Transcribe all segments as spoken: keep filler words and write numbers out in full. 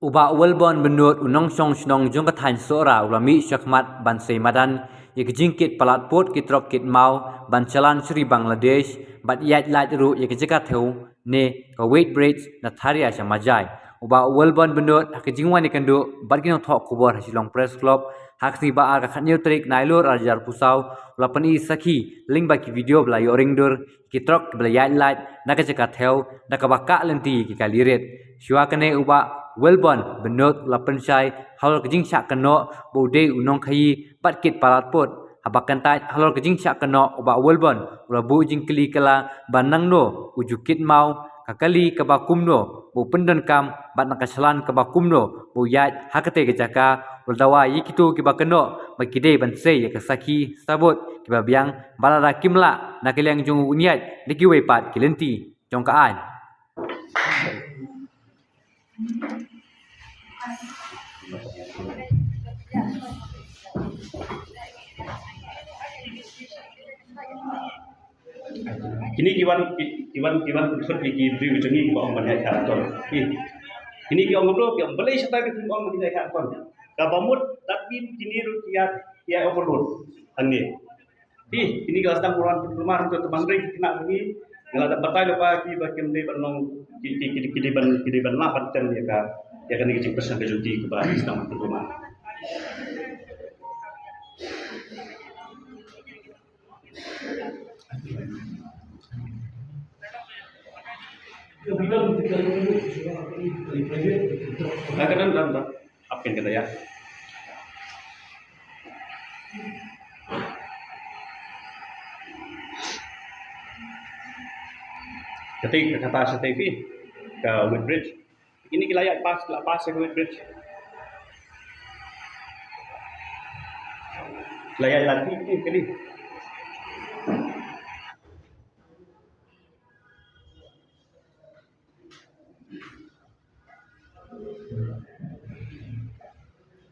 U Bah Wilborn Bynnud, u nongshong shnong jong ka thaiñ Sohra, u la mih shakhmat ban sei madan ïa ka jingkit palat pud ki trok kit maw ban shalan sha ri Bangladesh bad ïaid lait ruh ïa ka jaka thew ne ka weight bridge na Tharia sha Majai. U Bah Wilborn Bynnud, ha ka jingwan ïakynduh bad ki nongthoh khubor ha Shillong Press Club ha ka sngi Ba-ar ka khathynñiew tarik Nailur arhajar arphew saw, u la pyni sakhi lyngba ki video ba la ïoh ring dur ki trok kiba la ïaid lait na ka jaka thew da kaba kah lynti ki kali rit. Shuwa kane u Bah Wilborn Bynnud u la pynshai halor ka jingshah kynnoh ba u dei u nongkhaïi bad kit palat pud. Haba kyntait halor ka jingshah kynnoh, u Bah Wilborn u la buh jingkylli kylla ba nangno u ju kit maw, ka kali kaba kumno ba u pyndonkam bad na ka shalan kaba kumno ba u ïaid ha katei ka jaka. U la dawa ïa kito kiba kynnoh ba ki dei ban sei ïa ka sakhi sabut kiba biang, bad lada kim lah, na ka liang jong u un ïaid da kiwei pat ki lynti jong ka aiñ. Kine ki wan, ki, ki wan, ki wan pynthut ïa ki briew jong ngi kiba ong ban ïaid khatar. Ki, kine ki ong kumno, ki ong balei shatai ki ong ban ïaid khatar. Kaba mut, that means kine ruh ki ïaid, ki ïaid overload hangne. Ki, kine ki la sdang ban wan pynkulmar ruh, te ban ring ki khynnah jong ngi. Nga la dep batai lypa ki ba kim dei ban long, ki, ki, ki, ki dei ban, ki dei ban lah ban tem ïa ka, ïa kane ka jingpyrshang ka jong ki kiba sdang ban pynkulmar. Ka dang, dang, dang. Apin ka daya. Kata, kata sa te phi ka weight bridge. Kine ki la ïaid pass, la pass ïa ka weight bridge. La ïaid lynti kine, kine.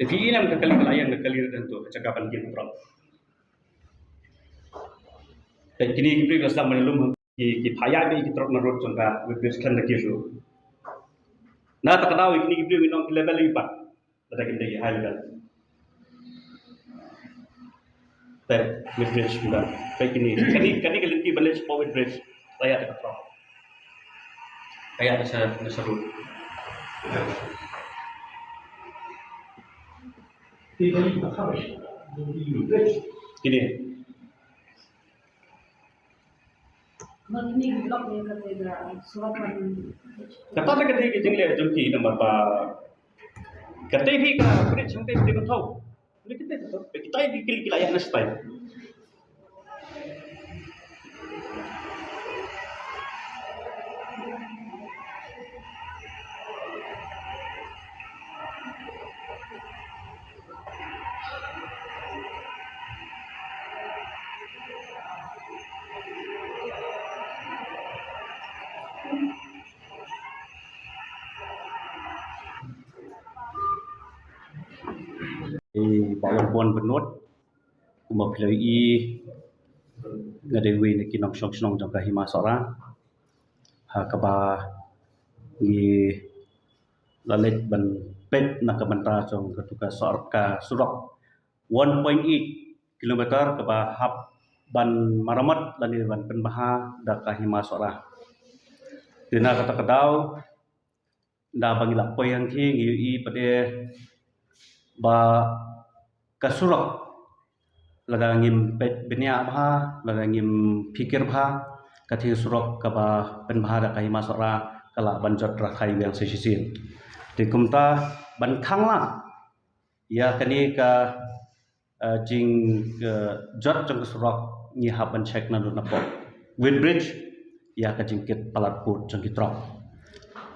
Te phi ïohi ne em ka kali ka la ïeng, ka kali rit hangto, ka jaka ban kit trok. Te kine ki briew ki la sdang ban lum, ki, ki phah ïaid beit ki trok na road jong ka weight bridge khlem da kit ruh. Na kata ka daw kine ki briew ngi ong ki level ïa pat. Lada kim dei ki high level. Te weight bridge kumta. Te kine, kane, kane ka lynti ban leit shapoh weight bridge. Ka ïaid da ka trok. Ka ïaid da sa, da sa road. Kine. Kata te ka dei ka jingleh jong ki namar ba kata hi ka bridge hangta te ka thaw. Ni kata te ka thaw. Kita hi ki, ki la ïa na stai. Eh, Bah Wilborn Bynnud, kumba phi la ïohi, nga dei uwei na ki nongshong shnong jong ka Hima Sohra. Ha kaba ngi la leit ban peit na ka bynta jong katu ka sor-, ka surok one point eight kilometer kaba hap ban maramot lane ban pynbha da ka Hima Sohra. Te na kata ka daw, da ba ngi la poi hangtei ngi ïohi pat de ba ka surok, lada ngim peit bniah bha, lada ngim phikir bha, ka thing surok kaba pynbha da ka Hima Sohra ka lah ban jot rakha ïa u ïang sa shisien. Te kumta ban khang lah ïa kane ka, eh, jing, eh, jot jong ka surok, ngi hap ban check naduh napoh weight bridge ïa ka jingkit palat pud jong ki trok.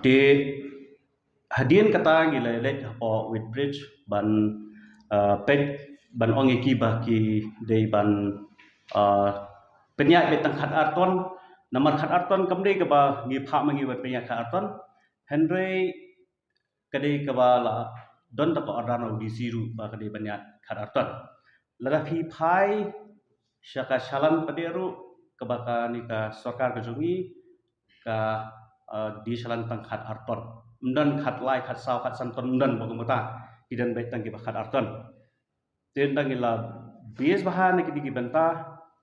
Te hadien kata ngi la leit hapoh weight bridge ban, eh, peit, ban ong ïa ki ba ki dei ban, eh, pynïaid beit tang khatar ton. Namar khatar ton kam dei kaba ngi phah ma ngi ban pynïaid khatar ton. Hynrei ka dei kaba la don da ka order na u D C ruh ba ka dei ban ïaid khatar ton. Lada phi phai sha ka shalan pat de ruh kaba kane ka sorkar ka jong ngi ka, eh, dei shalan tang khatar ton. ym don khatlai, khatsaw, khatsan ton, ym don ba kumta. Ki don beit tang kiba khatar ton. Te ynda ngi la bit bha na kine ki bynta,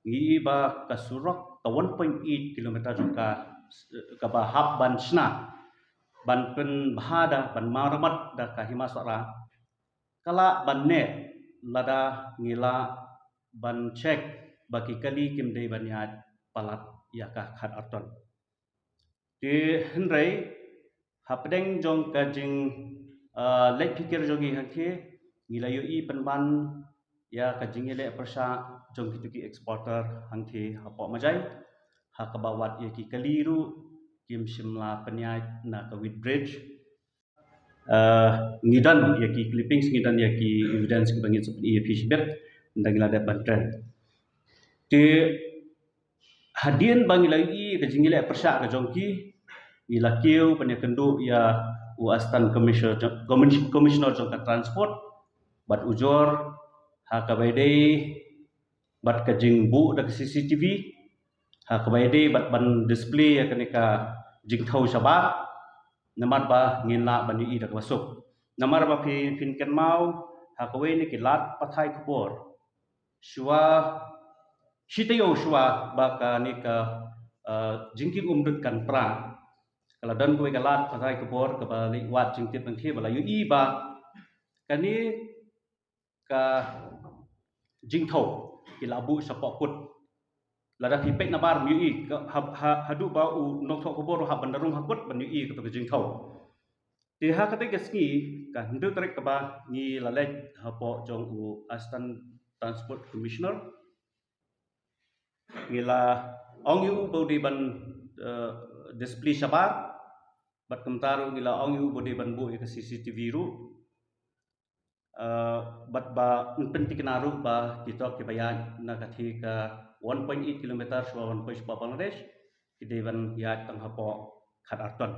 ngi i ba ka surok ka one point eight kilometer jong ka, kaba hap ban shna, ban pynbha da, ban maramat da ka Hima Sohra, ka lah ban neh lada ngi lah ban check ba ki kali kim dei ban ïaid palat ïa ka khatar ton. Te hynrei hapdeng jong ka jing, ah, leit phikir jong ngi hangthie, ngi la ïohi pynban ïa ka jingïaleh pyrshah jong kito ki exporter hangthie hapoh Majai, ha kaba wat ïa ki kali ruh kim shym la pynïaid na ka weighbridge. Ah, ngi don ïa ki clippings, ngi don ïa ki evidence kiba ngin sa pyni ïa phi shibit, ynda ngi la dep ban trend. Te hadien ba ngi la ïohi ka jingïaleh pyrshah ka jong ki, ngi la kiew ban ïakynduh ïa u Assistant Commissioner, Commis-, Commissioner jong ka Transport, bad ujor ha kaba ïadei bad ka jingbuh da ka C C T V, ha kaba ïadei bad ban display ïa kane ka jingthew shabar, namar ba ngin lah ban ïohi da kaba suk. Namar ba phi, phin kynmaw, ha kawei na ki lad pathai khubor, shuwa, shi taïew shuwa ba kane ka, eh, jingkieng umdut kan pra, ka la don kawei ka lad pathai khubor kaba leit wad jingtip hangthie, ba la ïohi ba kane ka jingthew ki la buh shapoh kut. Lada phi peit nabar ym ïohi, ka, ha, ha, haduh ba u nongthoh khubor u hap ban da rung ha kut ban ïohi kato ka jingthew. Te ha katei ka sngi, ka hynriew tarik kaba ngi la leit hapoh jong u Assistant Transport Commissioner, ngi la ong ïa u ba u dei ban, eh, display shabar, bad kumta ruh ngi la ong ïa u ba u dei ban buh ïa ka C C T V ruh. Eh, bad ba yn pynthikna ruh ba kito kiba ïaid na ka thie ka one point eight kilometer shuwa one point eight Bangladesh, ki dei ban ïaid tang hapoh khatar ton.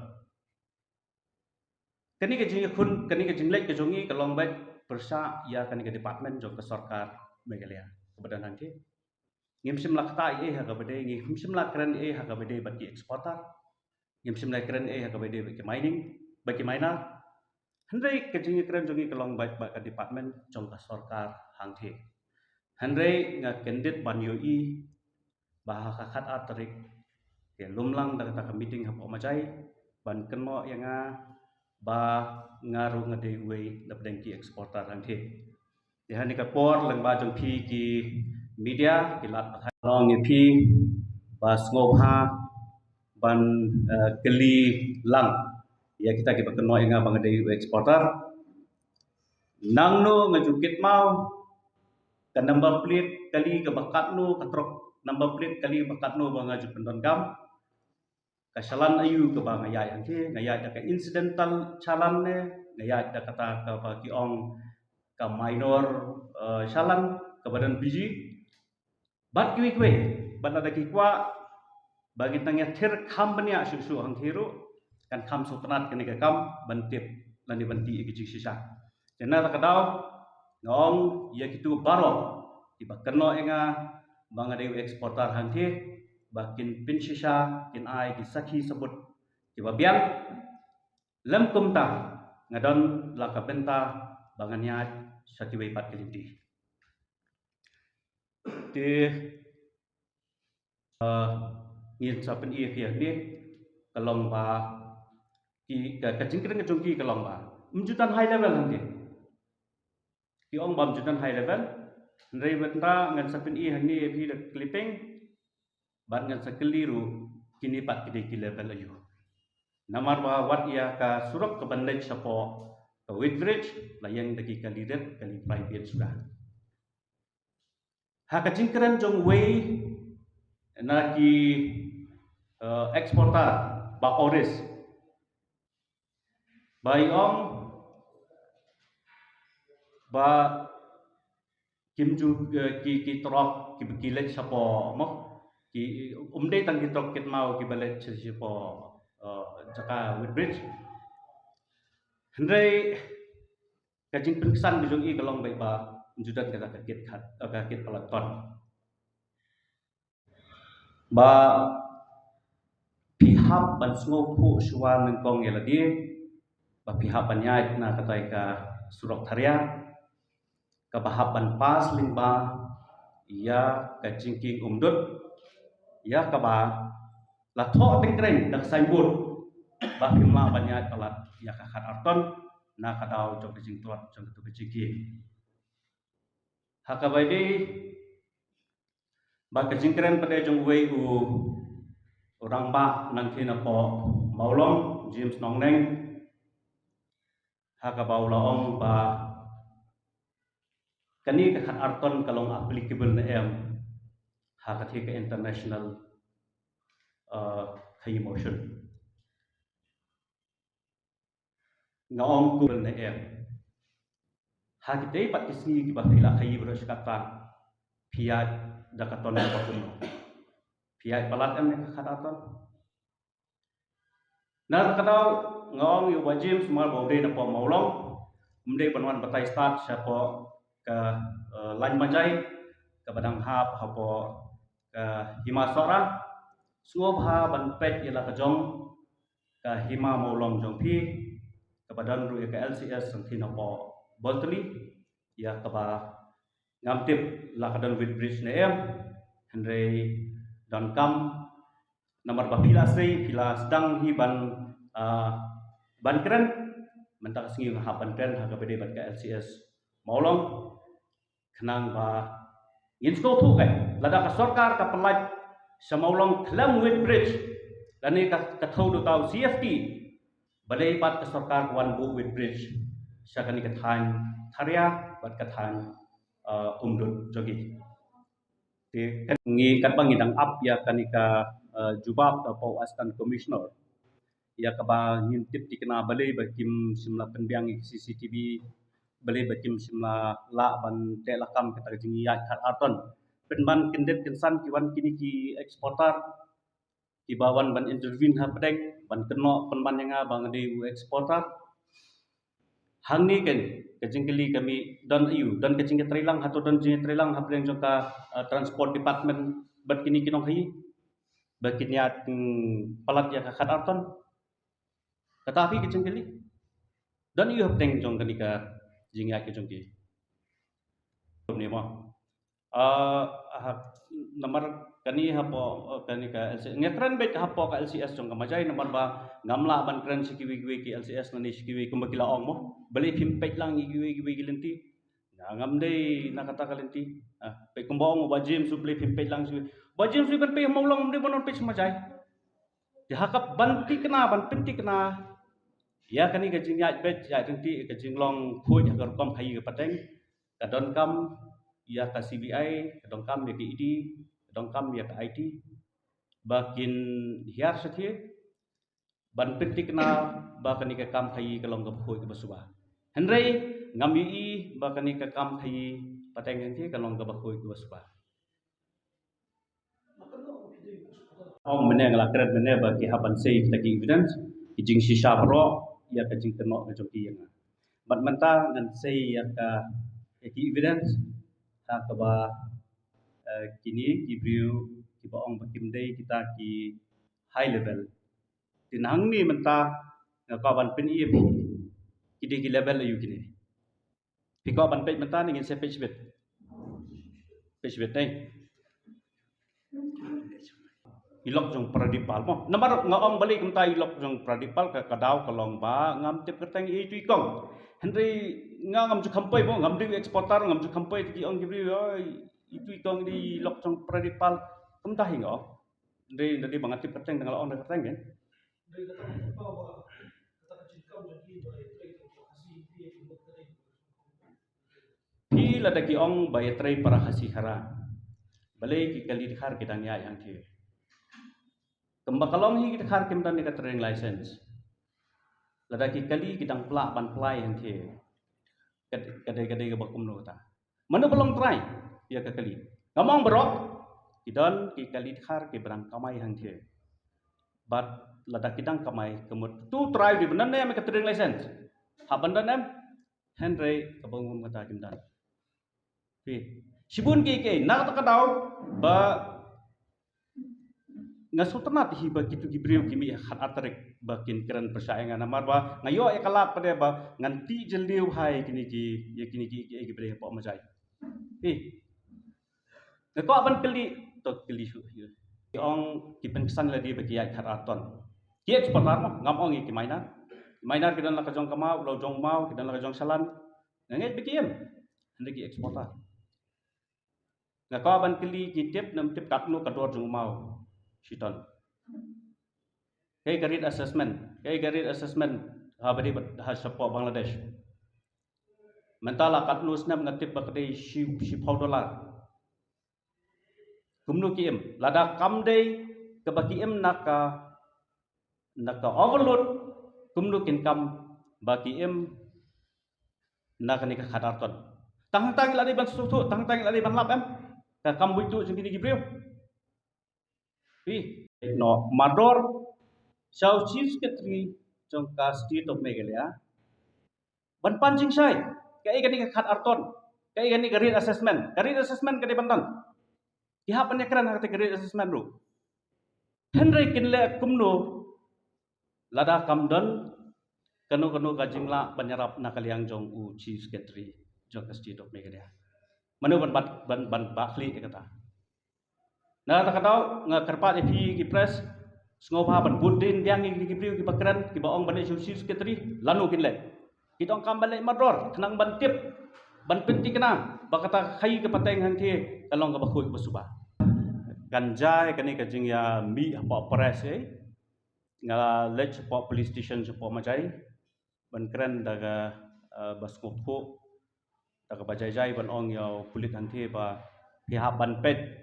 Kane ka jingïakhun, kane ka jingleit ka jong ngi ka long beit pyrshah ïa kane ka department jong ka sorkar Meghalaya kaba don hangthie. Ngim shym la ktah ei ei ha kaba dei, ngim shym la kren ei ei ha kaba dei bad ki exporter. Ngim shym la kren ei ei ha kaba dei bad ki mining, bad ki miner. Hynrei ka jingïakren jong ngi ka long beit bad ka department jong ka sorkar hangthie. Hynrei nga kyndit ban ïohi ba ha ka khatar tarik, ki lum lang da kata ka meeting hapoh Majai ban kynnoh ïa nga ba nga ruh nga dei uwei na pdeng ki exporter hangthie. Ïa kane ka por lyngba jong phi ki media, ki lad pathai, nga ong ïa phi ba sngewbha ban, eh, kylli lang ïa kita kiba kynnoh ïa nga ba nga dei u exporter. Nangno nga ju kit maw, ka number plate kali kaba katno, ka trok number plate kali kaba katno ba nga ju pyndonkam. Ka challan aïu kaba nga ïaid hangthie, nga ïaid da ka incidental challan ne, nga ïaid da kata kaba ki ong ka minor, eh, challan kaba don biji. Bad kiwei kiwei, bad lada ki kwah ba ngin nang ïathir kham bniah shuh shuh hangthie ruh, kan kham sngewtynnat kane ka kam ban tip lane ban tih ïa ki jingshisha. Te na kata ka daw nga ong ïa kito baroh kiba kynnoh ïa nga ba nga dei u exporter hangthie ba kin pynshisha, kin ai ki sakhi sabut kiba biang. Lym kumta nga don la ka bynta ba ngan ïaid sha kiwei pat ki lynti. Te, eh, ngin sa pyni ïa phi hangne ka long ba ki, ka, ka jingkren ka jong ki ka long ba ym ju don high level hangne. Ki ong ba ym ju don high level. Hynrei mynta ngan sa pyni hangne ïa phi da clipping. Bad ngan sa kylli ruh kine pat ki dei ki level aïu. Namar ba wat ïa ka surok kaban leit shapoh ka weighbridge la ïeng da ki kali rit, kali private suda. Ha ka jingkren jong uwei na ki, eh, exporter, Bah Oris, ba i ong ba kim ju, eh, ki, ki trok ki, ki leit shapoh mo, ki, ym dei tang ki trok kit maw kiba leit sha, shapoh, eh, jaka weighbridge. Hynrei ka jingpynksan ka jong i ka long beit ba ym ju don kata ka kit khat, eh, ka kit palat ton. Ba phi hap ban sngewthuh shuwa nyngkong ïa lade ba phi hap ban ïaid na katai ka surok Tharia, kaba hap ban pass lyngba ïa ka jingkieng Umdut, ïa kaba la thoh tyngkrein da ka signboard ba phim lah ban ïaid palat ïa ka khatar ton na ka daw jong ka jingtlot jong katu ka jingkieng. Ha kaba ïadei bad ka jingkren pat de jong uwei u rangbah nangtei napoh Mawlong, James Nongneng, ha kaba u la ong ba kane ka khatar ton ka long applicable ne em ha katei ka international, uh, khaii motion. Nga ong kumne em. Ha kitei pat ki sngi kiba phi la khaii baroh shi katta, phi ïaid da ka ton kaba kumno? Phi ïaid palat em ïa ka khatar ton? Na kata ka daw nga ong ïa u Bah James namar ba u dei napoh Mawlong, um dei ban wan batai stad shapoh ka, eh, lain Majai kaba dang hap hapoh ka Hima Sohra. Sngewbha ban peit ïa la ka jong ka Hima Mawlong jong phi, kaba don ruh ïa ka L C S nangtei napoh Bawtylli, ïa kaba ngam tip la ka don weight bridge ne em, hynrei donkam namar ba phi la sei, phi la sdang hi ban, ah, ban kren, mynta ka sngi nga hap ban kren ha kaba ïadei bad ka L C S Mawlong. Khnang ba ngin sngewthuh, eh, lada ka sorkar ka pynlait sha Mawlong khlem weight bridge, lane ka, ka thew da uta u C F T, balei pat ka sorkar ka wan buh weight bridge sha kane ka thaiñ Tharia bad ka thaiñ, eh, Umdut jong ki. Te kan ngi, katba ngi dang ap ïa kane ka, eh, jubab da u Assistant Commissioner, ïa kaba ngim tip thikna balei ba kim shym la pynbiang ïa ki C C T V, balei ba kim shym la lah ban teh lakam kata ka jingïaid khatar ton. Pynban kyndit kynsan ki wan kine ki exporter kiba wan ban intervene hapdeng, ban kynnoh pynban ïa nga ba nga dei u exporter. Hangne kan ka jingkylli ka mih, don aiu, don ka jingïatreilang, hato don jingïatreilang hapdeng jong ka, eh, transport department bad kine ki nongkhaii ba kin ïaid, hmm, palat ïa ka khatar ton? Kata phi ka jingkylli. Don aiu hapdeng jong kane ka jingïaid ka jong ki? Ni mo. Ah, ah, namar kane hapoh, eh, kane ka L C S, nga kren beit hapoh ka L C S jong ka Majai namar ba ngam lah ban kren sha kiwei kiwei ki L C S lane sha kiwei kumba ki la ong mo. Balei phim peit lang ïa kiwei kiwei ki lynti? Nga ngam dei na kata ka lynti. Ah, peit kumba ong u Bah James, u balei phim peit lang sha kiwei. Bah James u kan peit ha Mawlong, um dei ban wan peit sha Majai. Te ha kaba ban thikna, ban pynthikna ïa kane ka jingïaid beit, ïaid ryntih, ka jinglong khuid ha ka rukom khaii ka pateng, ka donkam ïa ka C B I, ka donkam ïa ka E D, ka donkam ïa ka I T, ba kin hiar shathie ban pynthikna ba kane ka kam khaii ka long kaba khuid kaba suba. Hynrei ngam ïohi ba kane ka kam khaii pateng hangthie ka long kaba khuid kaba suba. Ong mynne, nga la kren mynne ba ki hap ban sei kita ki evidence, ki jingshisha baroh ïa ka jingkynnoh ka jong ki ïa nga. Bad mynta ngan sei ïa ka, ïa ki evidence ha kaba, eh, kine ki briew kiba ong ba kim dei kita ki high level. Te nangne mynta nga kwah ban pyni ïa phi ki dei ki level aiu kine. Phi kwah ban peit mynta ne ngin sa peit shibit? Peit shibit, eh. I lok jong Pradip Pal mo. Namar nga ong balei kumta i lok jong Pradip Pal, ka, ka daw ka long ba ngam tip kyrteng ïa itu i kong. Hynrei nga ngam ju kham poi mo, ngam dei exporter, ngam ju kham poi, te ki ong ki briew, oi, itu i kong dei i lok jong Pradip Pal. Kumta hi nga ong. Hynrei da dei ba nga tip kyrteng, te nga la ong da kyrteng kan. Phi lada ki ong ba ïatrei para Khasi Khara, balei ki kali dkhar ki dang ïaid hangthie? Kumba ka long hi, ki dkhar kim don ïa ka trading license. Lada ki kali ki dang pla ban pla hangthie, ka, ka dei, ka dei kaba kumno kata? Mano ba long trai ïa ka kali? Ngam ong baroh, ki don ki kali dkhar kiba dang kamai hangthie. Bad lada ki dang kamai, ka mut tu trai dei ban don ne em ka trading license? Hap ban don em? Hynrei kaba ngum kata kim don. Phi, shibun kiei kiei, na kata ka daw ba nga sngewtynnat hi ba kitu ki briew ki mih ha khat ar tarik ba kin kren pyrshah ïa nga, namar ba nga ïoh ïa ka lad pat de ba ngan tih jylliew ha ïa kine ki, ïa kine ki, ki, ki briew hapoh Majai. Hi. Nga kwah ban kylli, to kylli shuh hi. Ki ong ki pynksan lade ba ki ïaid khat ar ton. Ki exporter mo, ngam ong ïa ki miner. Ki miner ki don la ka jong ka maw, la jong maw, ki don la ka jong shalan. Nga ngeit ba ki im. Hynrei ki exporter. Nga kwah ban kylli ki tip, nam tip katno ka dor jong u maw shi ton. Kaei ka rate assessment, kaei ka rate assessment ha ba dei ha shapoh Bangladesh. Mynta la katno snem nga tip ba ka dei shi, shiphew dollar. Kumno ki im? Lada kam dei kaba ki im na ka, na ka overload, kumno kin kam ba ki im na kane ka khat ar ton? Tang hangta ngi la dei ban sngewthuh, tang hangta ngi la dei ban lap em? Ka kam buit tu jong kine ki briew. Pi, no, mardor, sha u Chief Secretary jong ka State of Meghalaya ban pan jingshai. Kaei kane ka khat ar ton? Kaei kane ka rate assessment? Ka rate assessment ka dei ban don. Ki hap ban ïakren ha kata ka rate assessment ruh. Hynrei kin leh kumno lada kam don kano kano ka jinglah ban ïarap na ka liang jong u Chief Secretary jong ka State of Meghalaya? Mano ban bat, ban, ban bat khlieh ïa kata? Na kata ka daw nga kyrpad ïa phi ki press, sngewbha ban bud dien biang ïa ki briew kiba kren, kiba ong ban leit sha u Chief Secretary, lano kin leit. Ki donkam ban leit mardor khnang ban tip, ban pynthikna ba kata ka khaïi ka pateng hangthie ka long kaba khuid ba suba. Kan jia kane ka jingïamih hapoh press, eh. Nga leit shapoh police station shapoh Majai ban kren da ka, eh, ba sngewthuh, da kaba jai jai ban ong ïa u pulit hangthie ba phi hap ban peit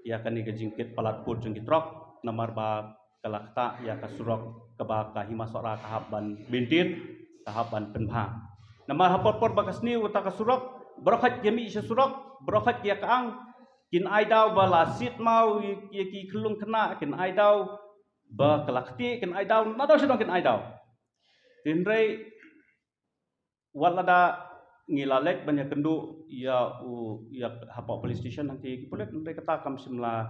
ïa kane ka jingkit palat pud jong ki trok, namar ba ka la ktah ïa ka surok kaba ka Hima Sohra ka hap ban maintain, ka hap ban pynbha. Namar ha por por ba ka sniew kata ka surok, baroh khoit ki mih sha surok, baroh khoit ki ïa ka ang, kin ai daw ba la siat maw ïa ki khyllung khynnah, kin ai daw ba ka la ktieh, kin ai daw naduh sha dong kin ai daw. Hynrei wat lada ngi la leit ban ïakynduh ïa u, ïa hapoh police station hangthie ki pulit, hynrei kata kam shym la,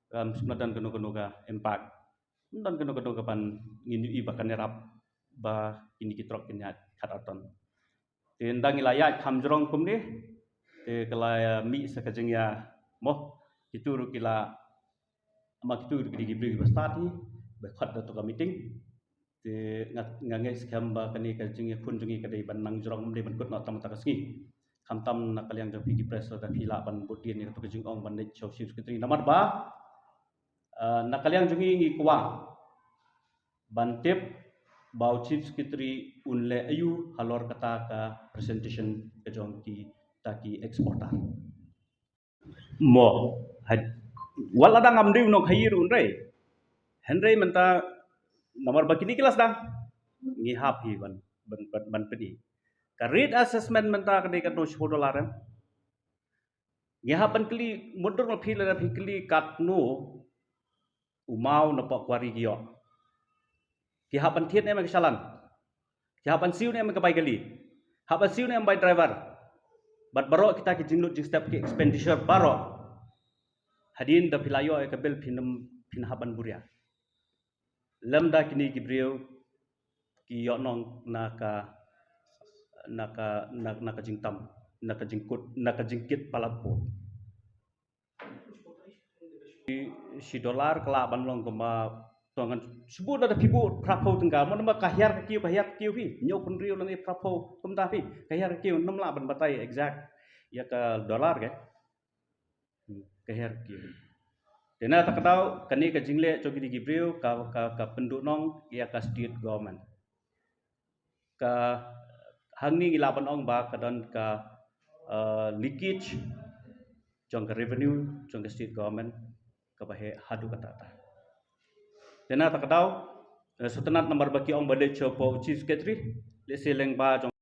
kam shym la don kano kano ka impact. Ym don kano kano ka ban ngin ïohi ba kan ïarap ba kine ki trok kin ïaid khat ar ton. Te ynda ngi la ïaid kham jrong kumne, te ka la mih sa ka jingïa, mo, kitu ruh ki la, ma kitu ruh ki dei ki briew kiba stad hi ba khot da to ka meeting. Te nga, nga ngeit skhem ba kane ka jingïakhun jong ngi ka dei ban nang jrong, ym dei ban kut noh tang mynta ka sngi. Khamtam na ka liang jong phi ki press, lada phi lah ban bud dien ïa kato ka jingong ban leit sha u Chief Secretary, namar ba, eh, na ka liang jong ngi ngi kwah ban tip ba u Chief Secretary un leh aïu halor kata ka presentation ka jong kita ki exporter. Mo, had, wat lada ngam dei u nongkhaïi ruh hynrei. Hynrei mynta namar ba kine ki la sdang, ngi hap hi ban, ban, ban, ban pyni. Ka rate assessment mynta ka dei katno, shiphew dollar em? Ngi hap ban kylli, mutdur ma phi lada phi kylli katno u maw na pok quarry ki ïoh. Ki hap ban thied ne em ka shalan? Ki hap ban siew ne em ka bai kali? Hap ban siew ne em bai driver? Bad baroh kita ki jinglut jingstep ki expenditure baroh. Hadien da phi la ïoh ïa ka bill phin, phin hap ban buria. Lymda kine ki briew ki ïoh nong na ka, na ka, na, na ka jingtam, na ka jingkut, na ka jingkit palat pud. Shi, shi dollar ka lah ban long kumba, to ngan shu bud da phi bud phraphew tyngka, mo, namar ka hiar ka kiew, ka hiar ka kiew phi, hynñiew phew hynriew lane phraphew, kumta phi, ka hiar ka kiew, ngam lah ban batai exact ïa ka dollar ke. Hmm, ka hiar ka kiew. Te na kata ka daw, kane ka jingleh jong kine ki briew ka, ka, ka pynduhnong ïa ka state government. Ka, hangne ngi lah ban ong ba ka don ka, eh, leakage jong ka revenue jong ka state government kaba heh haduh katta katta. Te na kata ka daw, eh, sngewtynnat namar ba ki ong ba leit sha u Chief Secretary, lehse lyngba jong